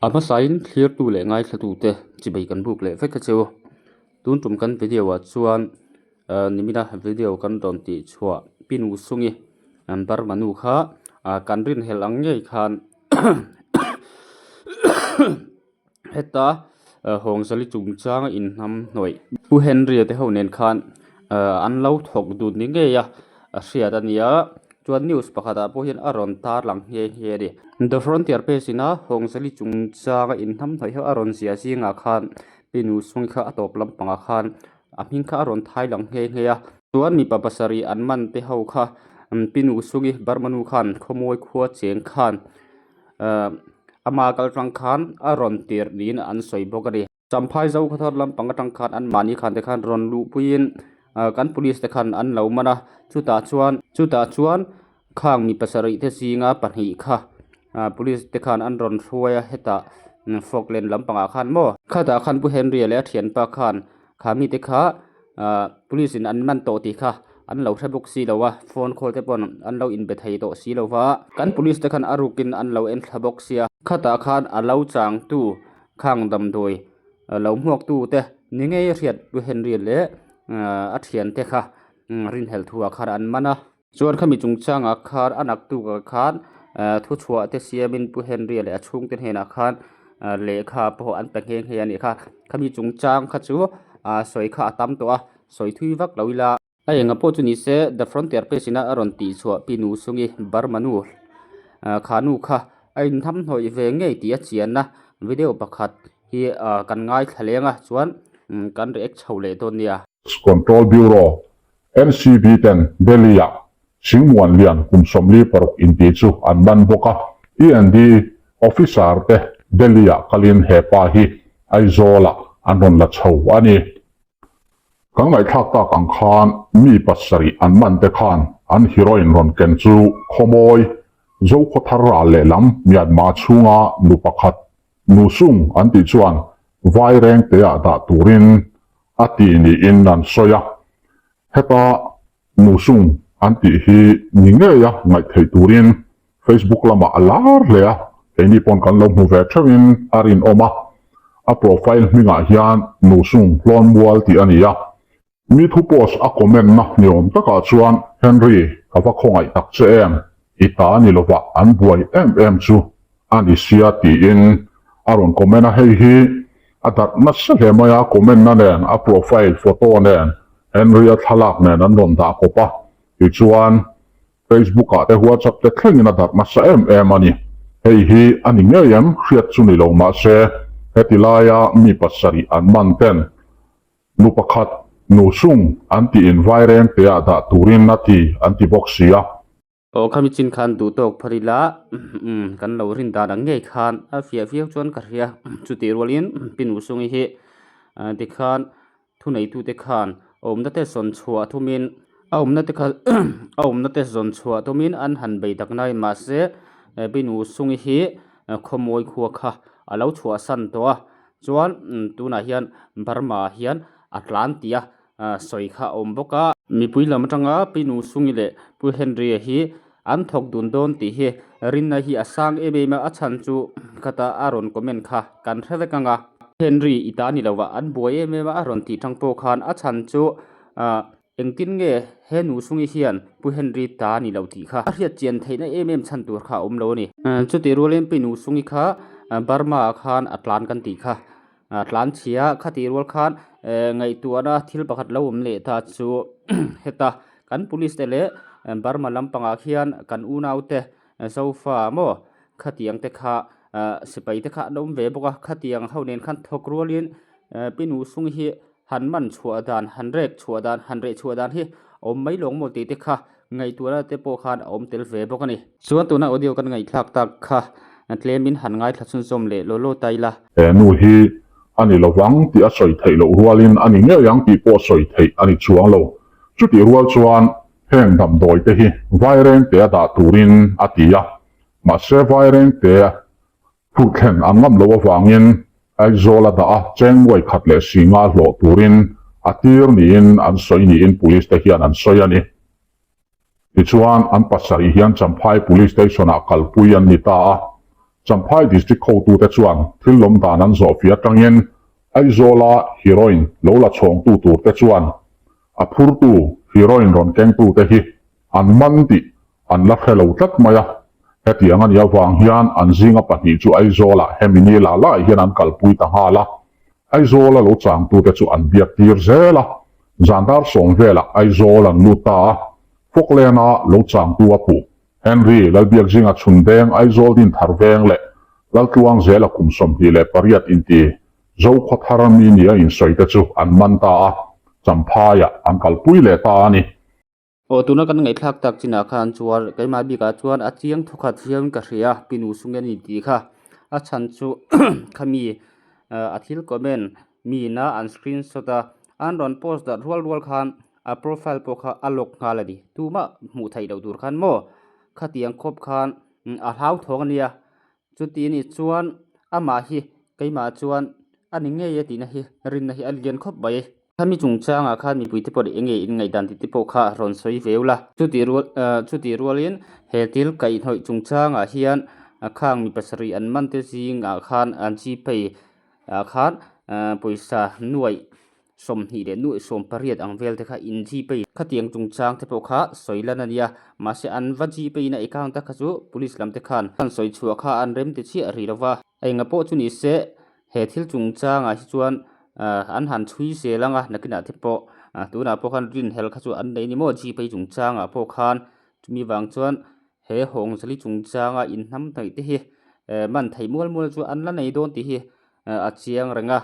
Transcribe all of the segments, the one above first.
A hmasain thlirtu leh ngaithlatute chibei kan buk leh vek a cheu. Tun tum kan video ah chuan nimina video kan rawn tih chhuah Pinu Sungi Burma nu kha kan rinhlelh ang ngei khan Heta Hawngzali chungchanga inhnam hnawih Pu Henry-a te ho nen khan an lo thawk dun ni ngei a hriat a ni a, chuan news pakhatah pawh hian a rawn tar lang nghe nghe a ni. The Frontier page ina Hawngzali chungchanga inhnam hnawih ho a rawn ziah zingah khan Pinu Sungi kha a tawp lampangah khan a hming kha a rawn thai lang nghe nghe a, chuan mipa pasarih an man te ho kha Pinu Sungi Burma nu khan khawmawi khua cheng khan Ahh ama kal tang khan a rawn tirh niin an sawi bawk a ni. Champhai zo khawthar lampang atang khan an mahni khan te khan rawn luh puiin ahh kan police te khan an lo man a chutah chuan chutah chuan khang mi pasarih te zinga pahnih kha ahh police te khan an rawn hruai a hetah Falkland lampangah khan maw. Khatah khan Pu Henry-a leh a thianpa khan kha mite kha ahh police in an man tawh tih kha an lo hre bawk si lo a phone call te pawh an lo inbe thei tawh si lo va kan police te khan a rukin an lo en thla bawk sia khatah khan a lo changtu khang damdawi lo hmuak tu te ni ngei a hriat Pu Henry leh ahh a thiante kha rinhlelh thu ah khan an man a. Chuan khami chungchangah khan a naktukah khan ehh thuchhuah te siamin Pu Henry-a leh a chhungte hnenah khan lehkha pawh an pe nghe nghe a nih kha. Khami chungchang kha chu ah sawi kha a tam tawh a, sawi thui vak lo ila. A enga pawh chu ni se The Frontier Page ina a rawn tih chhuah Pi Nu Sungi Burma nu kha nu kha a inham hnawih ve ngei tih a chianna video pakhat hi kan ngaithla leng a chuan kan react chho leh dawn nia. Control Bureau NCB ten Delhi-ah Singmuan lian kum 46 inti chu an man bawk a, END officer te Delhi-ah kalin he pa hi Aizawl-ah an rawn la chho a ni. Kan ngaihthlak tak ang khan mi pasarih an man te khan an heroine rawn ken chu Khawmawi, Zokhawthar ral lehlam Myanmar chhunga nu pakhat Nu Sung an tih chuan Vairengte-ah dah turin a ti niin an sawi a. Heta Nu Sung an tih hi ni ngeia ngaih theih turin Facebook lamah a lar hle a, keini pawn kan lo hmu ve theuhin a rinawm a. A profile hmingah hian Nu Sung Hlawnmual tih a ni a. Mi thu post a comment na ni awm takah chuan Henry ka va khawngaih tak che em, i ta ni lovah an buai em em chu a ni sia tiin a rawn comment a, hei hi a darh nasa hle mai a, comment na nen a profile photo nen Henry a thlalak nen an rawn dah kawp a, tichuan Facebook ah te WhatsApp te thlengin a darh nasa em em a ni. Hei hi a ni ngei em hriat chu ni lo mahse heti laia mi pasarih an man ten Nu pakhat, nu sung an tih in vaireng te ah dah turin a ti an ti bawk si a. Aw khami chin khan duh tawk phar ila kan lo rin dan ang ngei khan a fiah viau chuan ka hria. Chutih rualin Pi Nu Sungi hi tikhan thuneitute khan a awmna te zawn chhuah thumin a awmna te kha a awmna te zawn chhuah tumin an han bei tak nai mahse Pi Nu Sungi hi khawmawi khua kha a lo chhuahsan tawh a. Chuan tunah hian Burma ah hian a tlan tih a sawi kha a awm bawk a. Mipui lam atanga Pi Nu Sungi leh Pu Henry-a hi an thawk dun dawn tih hi rinna hi a sang em em a, a chhan chu khata a rawn comment kha kan hre vek ang a. Henry i ta ni lo a, an buai em em a, a rawn tih tang pawh khan a chhan chu ah Engtin nge he nu Sungi hian Pu Henry ta ni lo tih kha a hriat chian theihna em em chhan tur kha a awm lo a ni. Chutih rualin Pi Nu Sungi kha Burma ah khan a tlan kan tih kha a tlan chhia a, khatih rual khan ngaihtuahna thil pakhat lo awm leh ta chu heta kan police te leh Burma lampangah khian kan unaute Zofa maw khatiang te kha sipai te kha an awm ve bawk a, khatiang ho nen khan thawk rualin Pi Nu Sungi hi Han man chhuah dan, han rek chhuah dan, han reh chhuah dan hi a awm mai lawng maw tih te kha ngaihtuahna te pawh khan a awm tel ve bawk a ni. Chuan tuna audio kan ngaihthlak tak kha tlemin han ngaithla chhunzawm leh law law ta ila. He nu hi a ni lovang tih a sawi theih loh rualin a ni ngei ang tih pawh sawi theih a ni chuang lo. Chutih rual chuan heng damdawi te hi Vairengte a dah turin a ti a, mahse Vairengte Phurhthlen an ngam loh avangin Aizawl a dah a, cheng nuai khat leh si nga hlawh turin a tir niin an sawi niin Police te hian an sawi a ni. Tichuan, an pasarih hian Champhai Police Station ah kalpui an ni ta a. Champhai District hotute chuan thil lawm dan an zawhfiah atangin Aizawla heroin lo la chhawngtu turte chuan a phurtu heroin rawn kengtute hi an man tih an la hre lo tlat mai a. Hetiang a nih avang hian an zinga pahnih chu Aizawlah hemi ni la lai hian an kalpui ta nghal a. Aizawla lo changtute chu an biak tir zel a, zan dar sawm velah Aizawl an lut ta a, Fawklena lo changtu a puh. Henry Lalbiakzinga Chhundeng Aizawl Dinthar Veng leh Laltluang Zela kum 28 inti Zokhawthar mi nia insawi te chu an man ta a, Champhaiah an kalpui leh ta a ni. Aw tuna kan ngaihthlak tak chinah khan chuan keimah bikah chuan a chiang thawkhat hian ka hria pinu sung hian a intih kha a chhan chu khami a thil comment miin a an screenshot a an rawn post darh rual rual khan a profile pawh kha a lock nghal a ni tumah hmuh theih loh tur khan maw khatiang khawp khan a hlauthawng a nia chuti anih chuan amah hi keimah chuan a ni ngei a tihna hi rinna hi a lian khawp mai. Khami chungchangah khan mipui te pawh eng nge in ngaihdan tih te pawh kha rawn sawi ve ula. Chutih rual ah chutih rualin he thil kaihhnawih chungchangah hian khang mi pasarih an man te zingah khan an gpay ah khan ah pawisa nuaih 20 leh nuaih 18 ang vel te kha in gpay khatiang chungchang te pawh kha sawi lan a nia mahse an va gpay na account te kha chu police lam te khan sawi chhuah kha an rem ti chiah rih lova enga pawh chu ni se He thil chungchangah hi chuan an han chhui zel ang a, nakinah te pawh tunah pawh khan rinhel kha chu an nei ni maw Jeep-a chungchangah pawh khan chumi vang chuan he Hawngzali chungchanga inhnam hnaih te hi man theih mual mual chu an la nei dawn tih hi a chiang reng a,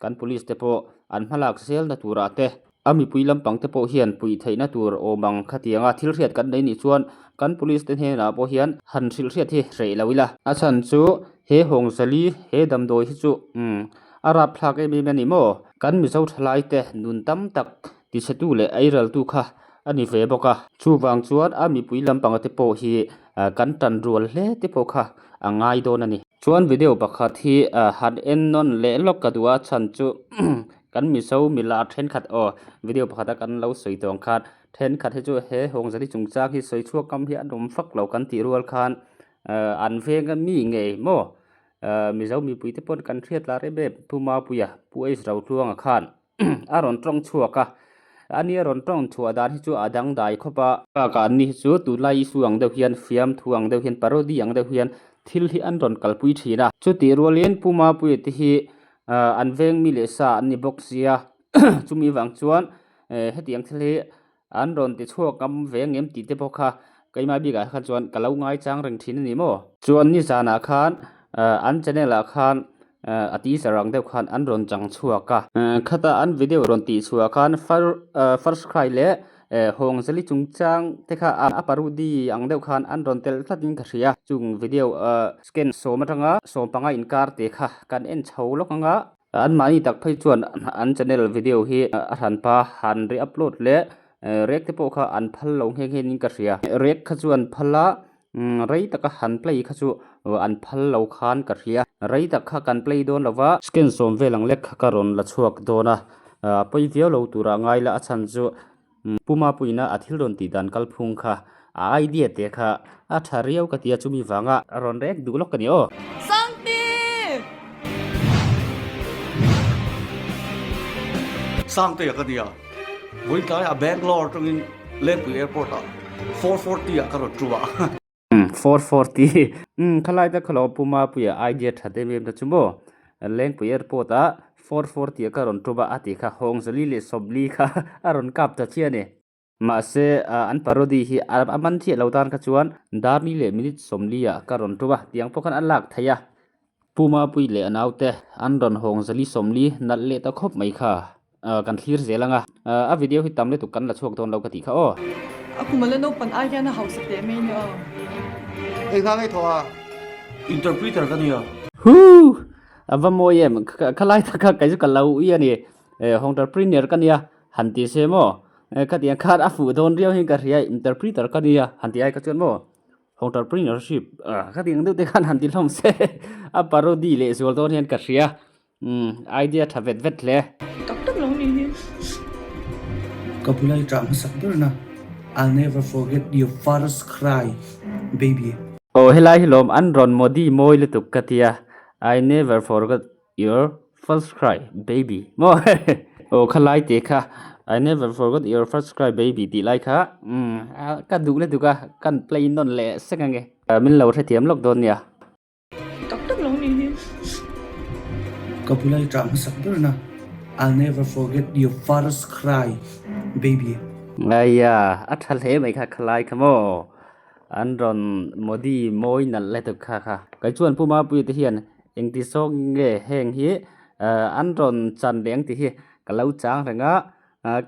kan police te pawh an hmalak zelna turah te. A mipui lampang te pawh hian puih theihna tur awm ang khatianga thil hriat kan nei nih chuan kan police te hnenah pawh hian han hrilh hriat hi hreh lo ila. A chhan chu he Hawngzali he damdawi hi chu umm a rapthlak em em a ni maw? Kan Mizo thalai te nun tam tak tichhetu leh eiraltu kha a ni ve bawk a. Chuvang chuan a mipui lampanga te pawh hi kan tan rual hle te pawh kha a ngai dawn a ni. Chuan video pakhat hi han en nawn leh lawk ka duh a chhan chu Kan Mizo mila thenkhat aw video pakhat a kan lo sawi tawng khan thenkhat hi chu he Hawngzali chungchang hi sawi chhuak ngam hi an awm fak lo kan tih rual khan eh an veng a mi ngei maw eh Mizo mipui te pawn kan hriat lar em em Pu Mapuia Pu H Rotluanga khan a rawn tawng chhuak a ani a rawn tawng chhuah dan hi chu a dangdai khawp a. Bakah an ni hi chu tunlai issue ang deuh hian fiamthu ang deuh hian parody ang deuh hian thil hi an rawn kalpui thin a. Chutih rualin Pu Mapuia te hi Ahh an veng mi leh sa an ni bawk sia chumi vang chuan eh hetiang thil hi an rawn ti chhuak ngam ve ang em tih te pawh kha keimah bikah kha chuan ka lo ngaichang reng thin a ni maw. Chuan nizanah khan ah an channel ah khan ah a teaser ang deuh khan an rawn chang chhuak a. Khata an video rawn tih chhuah khan fir ah first cry leh eh Hawngzali chungchang te kha a parody ang deuh khan an rawn telh tlat in ka hria chung video ah scan sawm atanga sawm panga inkar te kha kan en chho lawk ang a. Anmahni tak phei chuan an channel video hi a hranpa han re-upload leh rek te pawh kha an phal lo nghe nghe in ka hria. Rek kha chu an phal a, rei taka han play kha chu an phal lo khan ka hria. Rei tak kha kan play dawn lo va. Scan sawm vel ang lek kha ka rawn la chhuak dawn a, a pawi viau lo turah ngai la a chhan chu Pu Mapuiina a thil rawn tih dan kalphung kha a idea te kha a tha riau ka ti a chumi vanga rawn rek duh lawk ka ni aw. Sangte! Sangte a ka nia, vawitlai a Bangalore atangin Lengpui Airport ah 440 ah ka rawn tu a. 440 umm khalai te khawlo Pu Mapuia idea that em em ta chu maw Lengpui Airport ah 440 a ka rawn tum a a tih kha Hawngzali leh Sawmli kha a rawn kap ta chiah a ni. Mahse an parody hi a man chiah lo tan kha chuan Darni leh minute 40 ah ka rawn tum a tiang pawh khan a lak theih a. Pu Mapui leh a naute an rawn Hawngzali 40 nalh leh ta khawp mai kha. Kan thlir zel ang a. A video hi tam lutuk kan la chhuak dawn lo ka tih kha aw. A kum a la naupan ai hian a hausa teh mai nia aw. Eng hna ngei thaw a? Interpreter ka nia. Huu! A va mawi em? Khalai taka kei chu ka lo ui a ni. Hawngterpreneur ka nia han ti se maw? Khatiang khan a fuh dawn riau hian ka hria interpreter ka nia han ti ai kha chuan maw? Hawngterpreneurship khatiang deuh te khan han ti hlawm se a parody leh zual dawn hian ka hria. Umm idea tha vet vet hle. Tak tak lo ni hi. Ka bula i ṭah hmasak ber na, I'll never forget your first cry baby. Aw helai hi lawm an rawn Modi mawi lutuk ka tia I never forgot your first cry baby maw aw khalai te kha I never forgot your first cry baby tih lai kha umm ka duh lutuk a kan play nawn leh sek ange min lo hrethiam lawk dawn nia. Tak tak lo ni hi. Ka bula i ṭah hmasak ber na I'll never forget your first cry baby. Aia a ṭha hle mai kha khalai kha maw an rawn Modi mawi nalh lutuk kha kha. Kei chuan Pu Mapuia te hian engti zawk nge heng hi an rawn chan leh ang tih hi ka lo chang reng a,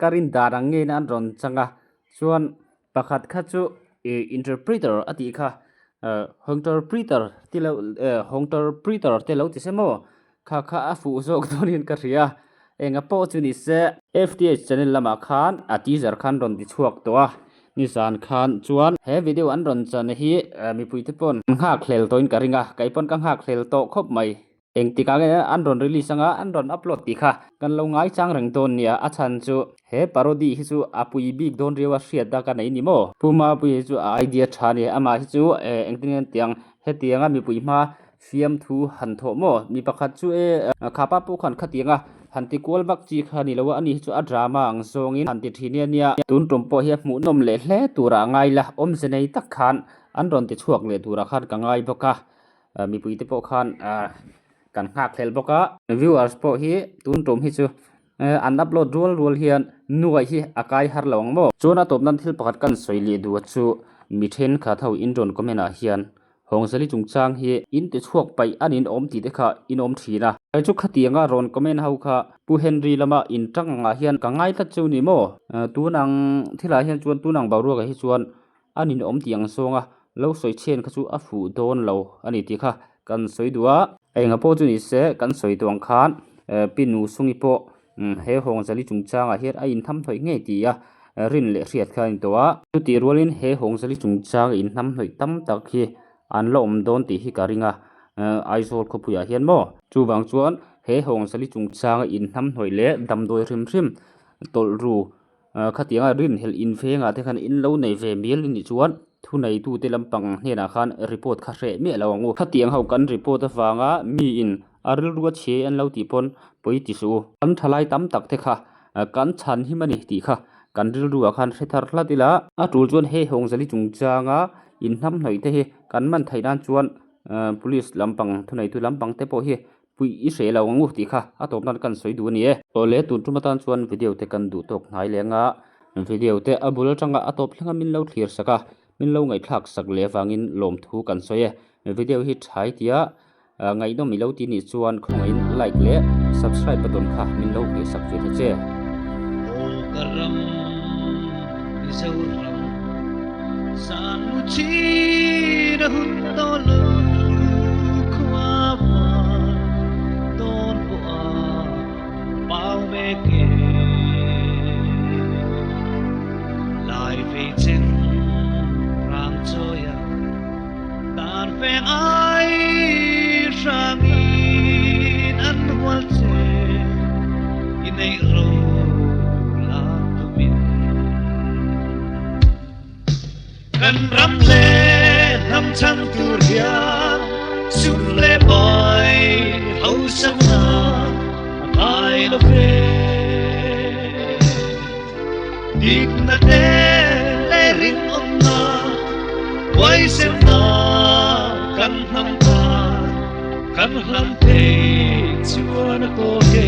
ka rin dan ang ngein an rawn chang a chuan Pakhat kha chu ih interpreter a tih kha ah interpreter te lo eh interpreter te lo ti se maw kha kha a fuh zawk dawn in ka hria enga pawh chu ni se. Fth channel lamah khan a teaser khan rawn ti chhuak tawh a nizan khan chuan he video an rawn chan hi mipui te pawn an nghak hlel tawhin ka ring a kei pawn ka nghak hlel tawh khawp mai. Engtikah nge an rawn release anga an rawn upload tih kha kan lo ngaichang reng dawn nia, a chhan chu he parody hi chu a pui bik dawn riau a hriat a ka nei ni maw? Pu Mapuia hi chu a idea tha a ni, amah hi chu engtin nge tiang hetianga mipui hma fiamthu han thawh maw? Mi pakhat chu e khapa pawh khan khatianga han ti kual vak chi kha ni lo a, ani hi chu a drama ang zawngin han ti thin nia nia. Tun tum pawh hi a hmuhnawm leh hle turah a ngai la, awmze nei tak khan an rawn ti chhuak leh turah khan ka ngai bawk a. Mipui te pawh khan kan nghak hlel bawk a. Viewers pawh hi tun tum hi chu an upload rual rual hian nuai hi a kai har lo ang maw. Chuan a tawp nan thil pakhat kan sawi leh duh chu mi thenkhat ho in rawn comment ah hian Hawngzali chungchang hi in ti chhuak paih an in awm tih te kha in awm thin a. Kei chu khatianga rawn comment ho kha Pu Henry lama in tang angah hian ka ngai tlat chu ni maw. Tun ang thilah hian chuan tun ang boruakah hi chuan A ninawm tih ang zawnga lo sawi chhen kha chu a fuh dawn lo a ni tih kha kan sawi duh a. Enga pawh chu ni se kan sawi duh ang khan Pi Nu Sungi pawh he Hawngzali chungchangah hian a inhnamhnawih ngei tih a rin leh hriat kha a ni tawh a. Chutih rualin he Hawngzali chungchang inhnamhnawih tam tak hi an la awm dawn tih hi ka ring a, Aizawl khawpuiah hian maw? Chuvang chuan he Hawngzali chungchanga inhnamhnawih leh damdawi hrim hrim tawlh ru Khatianga rinhelh invengah te khan in lo nei ve mial i nih chuan thuneitute lampang hnenah khan report kha hreh miah lo ang u. Khatiang ho kan report avanga miin a rilru a chhe an lo tih pawn pawi ti suh u. Kan thalai tam tak te kha kan chhan him a ni tih kha kan rilruah khan hre thar hlat ila. A tul chuan hei Hawngzali chungchanga inhnamhnawih te hi kan man theih nan chuan police lampang thuneitu lampang te pawh hi Puih i hreh lo ang u tih kha a tawp nan kan sawi duh a ni e. Awle tun tum atan chuan video te kan duh tawk hnai leng a, video te a bul atanga a tawp thleng a min lo thlir sak a, min lo ngaihthlak sak leh avangin lawmthu kan sawi e. Video hi thai tia ngaihnawm i lo ti nih chuan khawngaihin like leh subscribe button kha min lo hmeh sak ve ta che. Aw ka ram Mizoram zan mu chin a hun tawh lo khua var dawn pawh a pau mek e lai vei chen rang chawi a dan feng ai hrangin an hual che i neih ro lak tumin kan ram leh hnam chhan tur hian sum leh pai hausak na a ngai lo ve Dikna te leh rinawmna huaisenna kan hnam tan kan hlam thei chuan a tawk e.